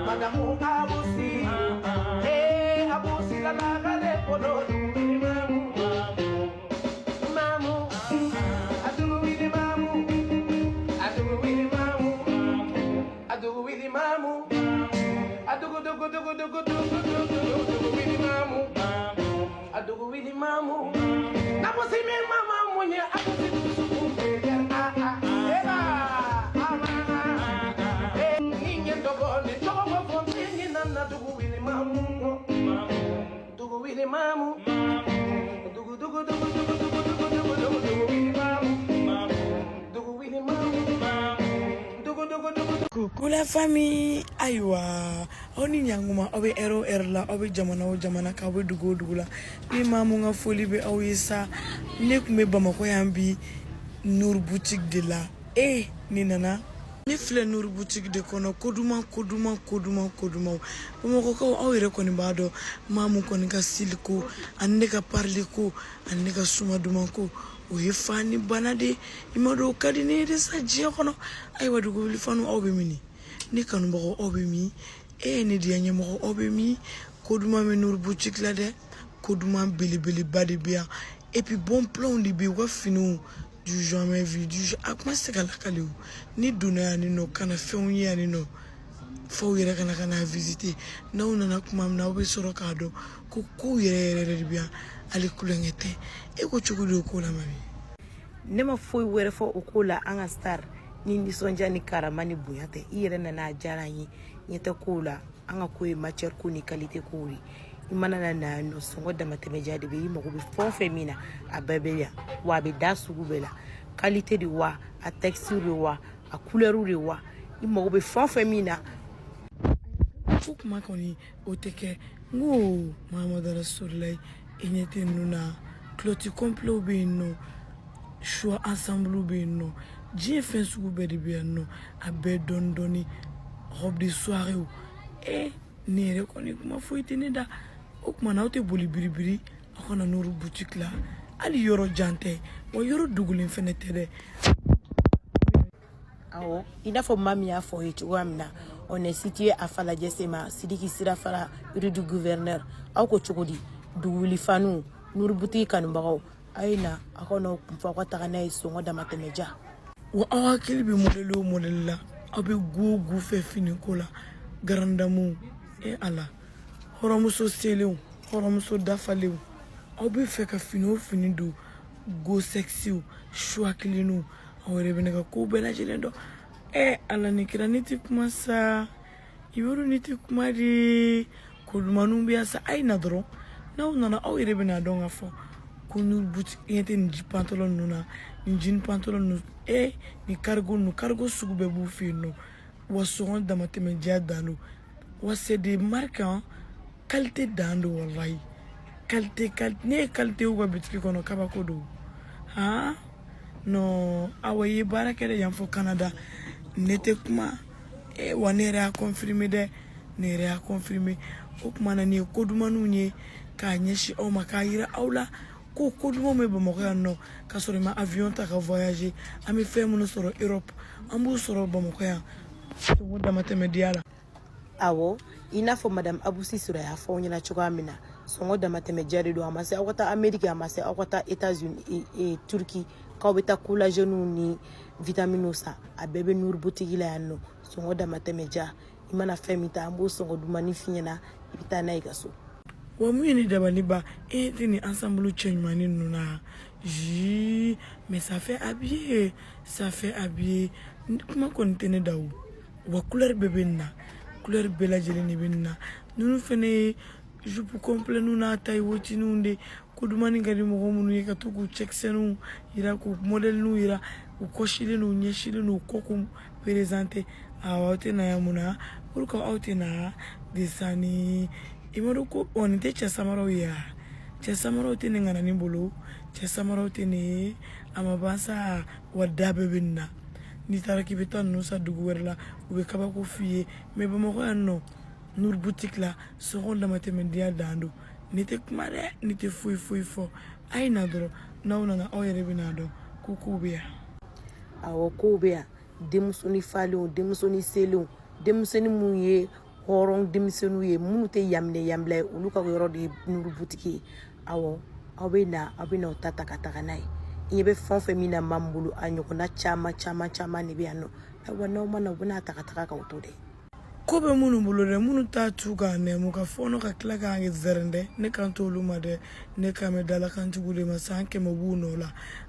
Madamu Abusi, eh Abusi la lagare polo dugu mamu, mamu, adugu wili mamu, adugu wili mamu, adugu wili mamu, adugu dugu dugu dugu dugu dugu dugu wili mamu, adugu wili mamu, nabusi mi mama munye abusi dusu ah ah eba ah eh ninye dogo ni dogo fo ninye nana dugu wili mamu, dugu wili mamu, dugu dugu dugu dugu dugu dugu dugu dugu dugu wili mamu, dugu wili mamu, dugu dugu dugu. Coucou la famille. Ayiwa, aw ni ɲanguma. Aw bɛ ɛrɛ o ɛrɛ la, aw bɛ jamana o jamana kan, aw bɛ dugu o dugu la, ni maa mun ka foli bɛ aw ye sa. Ne tun bɛ Bamakɔ yan bi, Nour Boutique de la. E ne nana, ne filɛ Nour Boutique de kɔnɔ. Ko duman, ko duman, ko duman, ko duman. Bamakɔkaw, aw yɛrɛ kɔni b'a dɔn maa mun kɔni ka style ko ani ne ka parler ko ani ne ka suma duman ko, o ye fa ni bana de. I ma dɔn, o ka di ne ye de sa diɲɛ kɔnɔ. Ayiwa, dugu wuli fanu, aw bɛ min? Ne kanubagaw, aw bɛ min? E ne diya ɲɛmɔgɔ, aw bɛ min? Ko duman bɛ Nour Boutique la dɛ, ko duman belebeleba de bɛ yan. Et puis bon plan de bɛ yen, u ka finiw du jamais vu, du a kuma tɛ se ka lakale. O ni donna yan nɔ ka na fɛnw ye yan nɔ, f'aw yɛrɛ kana ka na visiter. N'aw nana kuma min na, aw bɛ sɔrɔ k'a dɔn ko kow yɛrɛ yɛrɛ de bɛ yan, hali kulonkɛ tɛ. E ko cogo di o ko la, mami? Ne ma foyi wɛrɛ fɔ o ko la, an ka star, ni nisɔndiya ni karama ni bonya tɛ. I yɛrɛ nana, a diyara an ye. Ɲɛ tɛ kow la, an ka ko ye matière ko ni qualité kow de. I mana na na yan nɔ, sɔngɔ damatɛmɛja de bɛ. I mago bɛ fɛn o fɛn min na, a bɛɛ bɛ yan. Wa a bɛ da sugu bɛɛ la, qualité de wa, a texture de wa, a couleur de wa, i mago bɛ fɛn o fɛn min na. Ko kuma kɔni o tɛ kɛ. N ko Mahamadu Rasulayi, i ɲɛ tɛ ninnu na? Culotte complet bɛ yen nɔ, choix ensemble bɛ yen nɔ, diɲɛ fɛn sugu bɛɛ de bɛ yan nɔ, a bɛɛ dɔɔni dɔɔni, robe de soirée. E ne yɛrɛ kɔni, kuma foyi tɛ ne da. O tuma na, aw tɛ boli biribiri, aw kana Nour Boutique la. Hali yɔrɔ jan tɛ wa, yɔrɔ dogolen fɛnɛ tɛ dɛ. Awɔ, i n'a fɔ maa min y'a fɔ aw ye cogoya min na, on est situé à Falajɛ Sema, Sidiki Sirafara, rue du Gouverneur. Aw ko cogo di, duguwuli fanu, Nour Boutique kanubagaw, aw ye na, aw ka n'aw kun fɔ, aw ka taga n'a ye sɔngɔ damatɛmɛja. Wa aw hakili bɛ modèle o modèle la, aw bɛ goût o goût fɛ finiko la, grande dame, e ala, hɔrɔnmuso selenw, hɔrɔnmuso dafalenw, aw bɛ fɛ ka fini o fini don, go sexyw, choix kelenw, aw yɛrɛ bɛ ne ka kow bɛɛ lajɛlen dɔn. Ɛ ala ni kira, ne tɛ kuma sa, i b'a dɔn ne tɛ kuma de. Ko dumanniw bɛ yan sa, a ye na dɔrɔn. N'aw nana, aw yɛrɛ bɛna dɔn ka fɔ ko Nour Boutique. Ɲɛ tɛ nin ji pantalon ninnu na, nin jean pantalon ninnu, e nin cargo ninnu, cargo sugu bɛɛ b'u fɛ yen nɔ. Wa sɔngɔ damatɛmɛdiya dan don, wa c'est des marques hein, qualité dan don. Walayi, qualité, qualité, ne ye qualité y'u ka bitiki kɔnɔ, kabako don. Han non, awa, i ye baara kɛ dɛ yan fɔ Canada. Ne tɛ kuma e wa, ne yɛrɛ y'a confirmer dɛ, ne yɛrɛ y'a confirmer. O tuma na, nin ye ko dumanniw ye k'a ɲɛsin aw ma, k'a yira aw la ko ko dumanw bɛ Bamakɔ yan nɔ, k'a sɔrɔ i ma avion ta ka voyager. An bɛ fɛn minnu sɔrɔ Europe, an b'u sɔrɔ Bamakɔ yan, sɔngɔ damatɛmɛ diya la. Awɔ, i n'a fɔ madame Abusi Sira y'a fɔ aw ɲɛna cogoya min na, sɔngɔ damatɛmɛja de don. A ma se aw ka taa Amérique, a ma se aw ka taa États-Unis, Turquie, k'aw bɛ taa collagène ni vitamines san. A bɛɛ bɛ Nour Boutique la yan nɔ, sɔngɔ damatɛmɛja. I mana fɛn min ta, an b'o sɔngɔ dumani f'i ɲɛna, i bɛ taa n'a ye i ka so. Wa mun ye ne dabali ban, e tɛ nin ensemble cɛ ɲumannin ninnu na jii, mais ça fait habiller, ça fait habiller. Kuma kɔni tɛ ne da o. Wa couleur bɛɛ bɛ nin na, couleur bɛɛ lajɛlen de bɛ nin na. Ninnu fɛnɛ ye jupe complet n'a taille haute de. Ko dumani ka di mɔgɔ minnu ye ka to k'u cɛkisɛninw yira, k'u modèle yira, u kɔsilen n'u ɲɛsilen n'u kɔ k'u présenter. Awɔ, aw tɛ na yan mun na? Pour que aw tɛ na desani, i ma dɔn ko ɔ nin tɛ cɛ samaraw ye wa? Cɛ samaraw tɛ nin ŋananin bolo, cɛ samaraw tɛ nin ye. A ma ban sa, wa da bɛɛ bɛ nin na. N'i taara k'i bɛ taa ninnu san dugu wɛrɛ la, u bɛ kabako f'i ye. Mais Bamakɔ yan nɔ, Nour Boutique la, sɔngɔ damatɛmɛdiya dan don. Ne tɛ kuma dɛ, ne tɛ foyi foyi fɔ. A ye na dɔrɔn, n'aw nana, aw yɛrɛ bɛna dɔn ko kow bɛ yan. Awɔ, kow bɛ yan. Denmusonin falenw, denmusonin selenw, denmisɛnnin minnu ye hɔrɔn denmisɛnninw ye, minnu tɛ yaminɛ yanbila ye, olu ka yɔrɔ de ye Nuru butigi ye. Awɔ, aw bɛ na, aw bɛ na aw ta ta ka taga n'a ye. I ɲɛ bɛ fɛn o fɛn min na Mamu bolo, a ɲɔgɔnna caman caman caman de bɛ yan nɔ. Ayiwa, n'aw ma na, u bɛna ta ka taga k'aw to dɛ. Ko bɛ minnu bolo dɛ, minnu t'a tu k'a nɛmu ka fɔɔnɔ ka tila k'a zɛrɛn dɛ, ne kan t'olu ma dɛ. Ne kan bɛ dalakantigiw de ma, san 100 b'u nɔ la.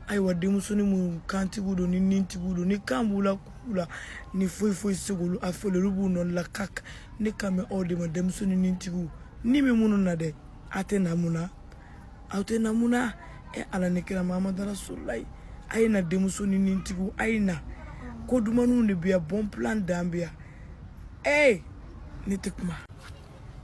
Ayiwa, denmusonin minnu kantigiw don ni nintigiw don, ni kan b'u la k'u la ni foyi foyi se k'olu a fɔli, olu b'u nɔ la kak. Ne kan bɛ aw de ma, denmusonin nintigiw, ni bɛ minnu na dɛ, a tɛ na mun na, aw tɛ na mun na? E Ala ni kira Mahamadu Rasulayi, a ye na denmusonin nintigiw, a ye na, ko dumanniw de bɛ yan, bon plan dan bɛ yan. Ee, ne tɛ kuma.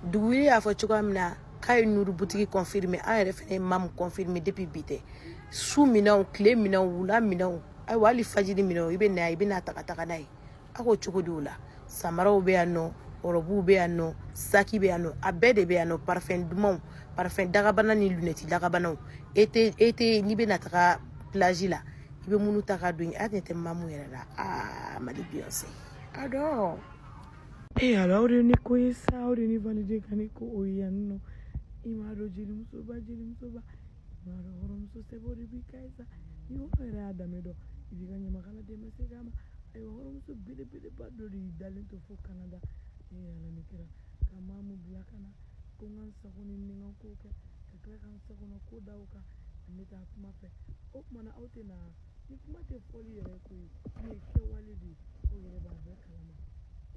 Duguli y'a fɔ cogoya min na k'a ye Nuru butigi confirmer, an yɛrɛ fana ye Mamu confirmer depuis bi tɛ. Su minɛnw, tile minɛnw, wula minɛnw, ayiwa, hali fajiri minɛnw, i bɛ na, i bɛ na ta ka taga n'a ye. A ko cogo di o la? Samaraw bɛ yan nɔ, ɔrɔbuw bɛ yan nɔ, saki bɛ yan nɔ, a bɛɛ de bɛ yan nɔ. Parfum dumanw, parfum dagabana ni lunɛti dagabanaw. E tɛ e tɛ n'i bɛ na taga plage la, i bɛ minnu ta ka don, a tɛ Mamu yɛrɛ la. Aa, Mali Beyoncé, adɔ. E ala, aw de ni ko ye sa, aw de ni valide ka ni ko o ye yan nɔ. I m'a dɔn jelimusoba, jelimusoba, i m'a dɔn hɔrɔnmuso sɛbɛw de b'i ka ye sa. Ni hɔrɔn yɛrɛ y'a danbe dɔn, i b'i ka ɲamakala dɛmɛ se k'a ma. Ayiwa, hɔrɔnmuso belebeleba dɔ de y'i dalen to fo Canada. E ala ni kira, ka Mamu bila ka na ko n ka n sago ni n ka ko kɛ, ka tila ka n sagona ko da o kan. Ne t'a kuma fɛ. O tuma na, aw tɛ na ni kuma tɛ fɔli yɛrɛ ko ye, nin ye kɛwale de ye, aw yɛrɛ b'a bɛɛ kalama.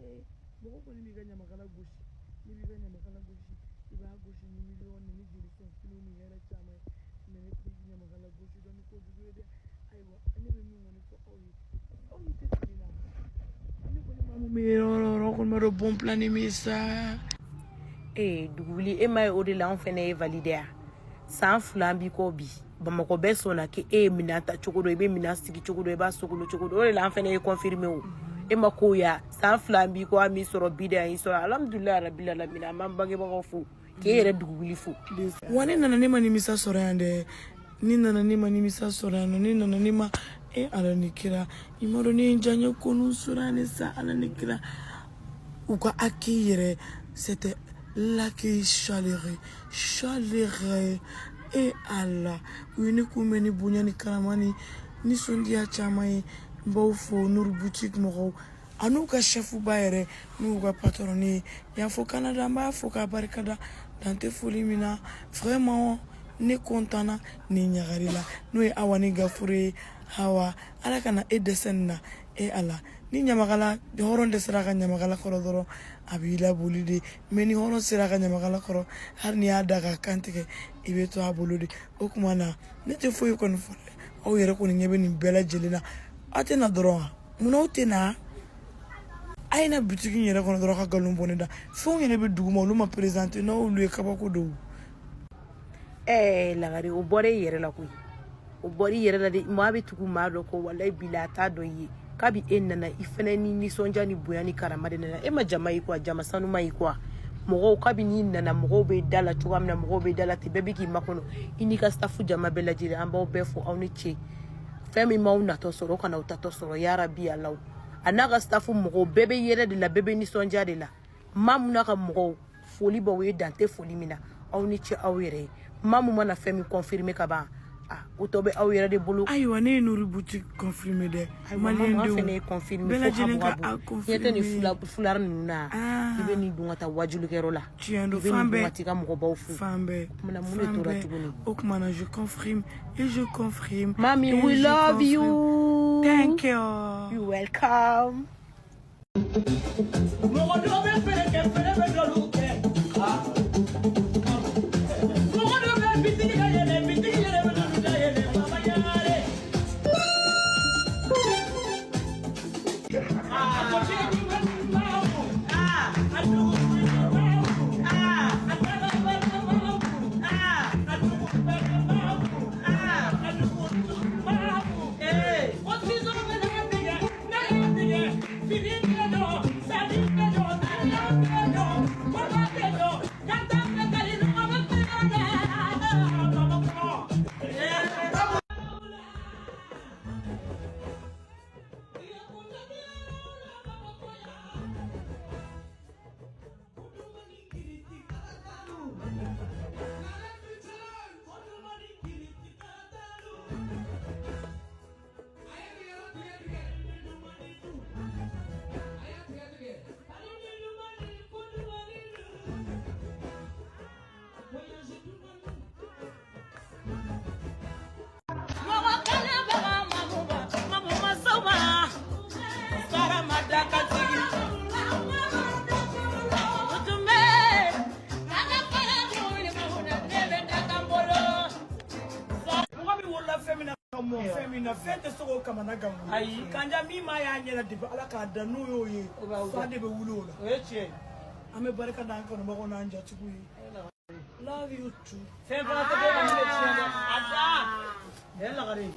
Ee, mɔgɔ kɔni b'i ka ɲamakala gosi, n'i b'i ka ɲamakala gosi, i b'a gosi ni miliyɔn ni jeli sɔn finiw ni hɛrɛ caman ye. Mɛ ne tɛ ɲamakala gosi dɔn ni kojugu ye dɛ. Ayiwa, ne bɛ min kɔni fɔ aw ye, aw ni tɛ fili la, ne kɔni ma mun bɛ yɔrɔ o yɔrɔ kɔni b'a dɔn bon plan ni min sa. Ee, duguli, e ma ye, o de la anw fɛnɛ ye valide ya. San 2 b'i kɔ bi, Bamakɔ bɛɛ sɔnna k'e ye minɛn ta cogo dɔ, i bɛ minɛn sigi cogo dɔ, i b'a sogolo cogo dɔ. O de la an fɛnɛ ye confirmer o. E ma ko ya, san 2 b'i kɔ, an m'i sɔrɔ bi de, an y'i sɔrɔ, alhamdulilayi rabil alamin. An b'an bangebagaw fo, k'e yɛrɛ duguli fo. Wa ne nana, ne ma nimisa sɔrɔ yan dɛ. Ne nana, ne ma nimisa sɔrɔ yan nɔ. Ne nana, ne ma, e Ala ni kira, i ma dɔn ne ye n diyaɲɛ ko ninnu sɔrɔ yan ne sa. Ala ni kira, u ka accueil yɛrɛ, c'était l'accueil chaleureux, chaleureux. E Ala, u ye ne kunbɛn ni bonya ni karama ni nisɔndiya caman ye. N b'aw fo, Nuru boutique mɔgɔw, a n'u ka chef ba yɛrɛ, n'u ka patron ye yan fo Canada. N b'a fo k'a barikada, dan tɛ foli min na. Vraiment, ne content na ni ɲagari la, n'o ye Awa ni Gafure ye. Hawa, Ala kana e dɛsɛ nin na. E Ala, ni ɲamakala hɔrɔn dɛsɛra ka ɲamakala kɔrɔ dɔrɔn, a b'i laboli de. Mɛ ni hɔrɔn sera ka ɲamakala kɔrɔ, hali n'i y'a da ka kan tigɛ, i bɛ to a bolo de. O tuma na, ne tɛ foyi kɔni fɔ dɛ. Aw yɛrɛ kɔni ɲɛ bɛ nin bɛɛ lajɛlen na. Aw tɛ na dɔrɔn wa? Munna aw tɛ na? A ye na butigi in yɛrɛ kɔnɔ dɔrɔn ka nkalon bɔ ne da. Fɛnw yɛrɛ bɛ duguma, olu ma présenter, n'olu ye kabako don. Ɛɛ lagare, o bɔra i yɛrɛ la koyi, o bɔra i yɛrɛ la de. Maa bɛ tugu maa dɔ kɔ, walayi bila, a t'a dɔn i ye. Kabi e nana, i fɛnɛ ni nisɔndiya ni bonya ni karama de nana. E ma jama ye kuwa, jama sanuma ye kuwa. Mɔgɔw, kabi n'i nana, mɔgɔw bɛ da la cogoya min na, mɔgɔw bɛ da la ten, bɛɛ bɛ k'i makɔnɔ. I n'i ka staff jama bɛɛ lajɛlen, an b'aw bɛɛ fo, aw ni ce. Fɛn min m'aw natɔ sɔrɔ, o kana aw tatɔ sɔrɔ, yarabi Alaw. A n'a ka staff mɔgɔw bɛɛ bɛ yɛrɛ de la, bɛɛ bɛ nisɔndiya de la. Maa mun n'a ka mɔgɔw, foli b'aw ye, dan tɛ foli min na. Aw ni ce, aw yɛrɛ ye. Maa mun mana fɛn min confirmer ka ban, ah, o tɔ bɛ aw yɛrɛ de bolo. Ayiwa, ne ye Nuru boutique confirmer dɛ. Maliyɛn denw fɛnɛ ye confirmer. Bɛɛ lajɛlen ka a ɲɛ tɛ nin confirmer. Fulari ninnu na, i bɛ nin dun ka taa wajulikɛyɔrɔ la. Tiɲɛ don. I bɛ Fan nin dun bɛɛ. ka t'i ka mɔgɔbaw fo. Fan bɛɛ. Kumana mun de Fan tora bɛɛ. tuguni? O tuma na, je confirme et je confirme Mami, et we je love confirme. you. Thank you. You welcome. Mɔgɔ dɔ bɛ fɛɛrɛ kɛ, fɛɛrɛ bɛ dɔlu kɛ. Mɔgɔ dɔ bɛ bitigi ka yɛlɛ, bitigi yɛrɛ bɛ dɔlu da yɛlɛ, baba yare. A ko cɛ ni bɛ maamu, a dugu bɛ maamu, a taga bɛ maamu, a dugu bɛ maamu, a dugu maamu. Ko sisan bɛ ne tigɛ, ne y'a tigɛ, fini bɛ dɔn, sani bɛ dɔn, nana bɛ dɔn. Fɛn min na, fɛn tɛ se k'o kamana gan. Ayi. Kanja min m'a y'a ɲɛ la depuis Ala k'a dan, n'o y'o ye, O b'aw fa de bɛ wuli o la. O ye tiɲɛ ye. An bɛ barika d'an kanubagaw n'an jatigiw ye. Love you too. Fɛn fana tɛ bɔ ka min bɛ tiɲɛ dɛ. A da. Ɛ lagare.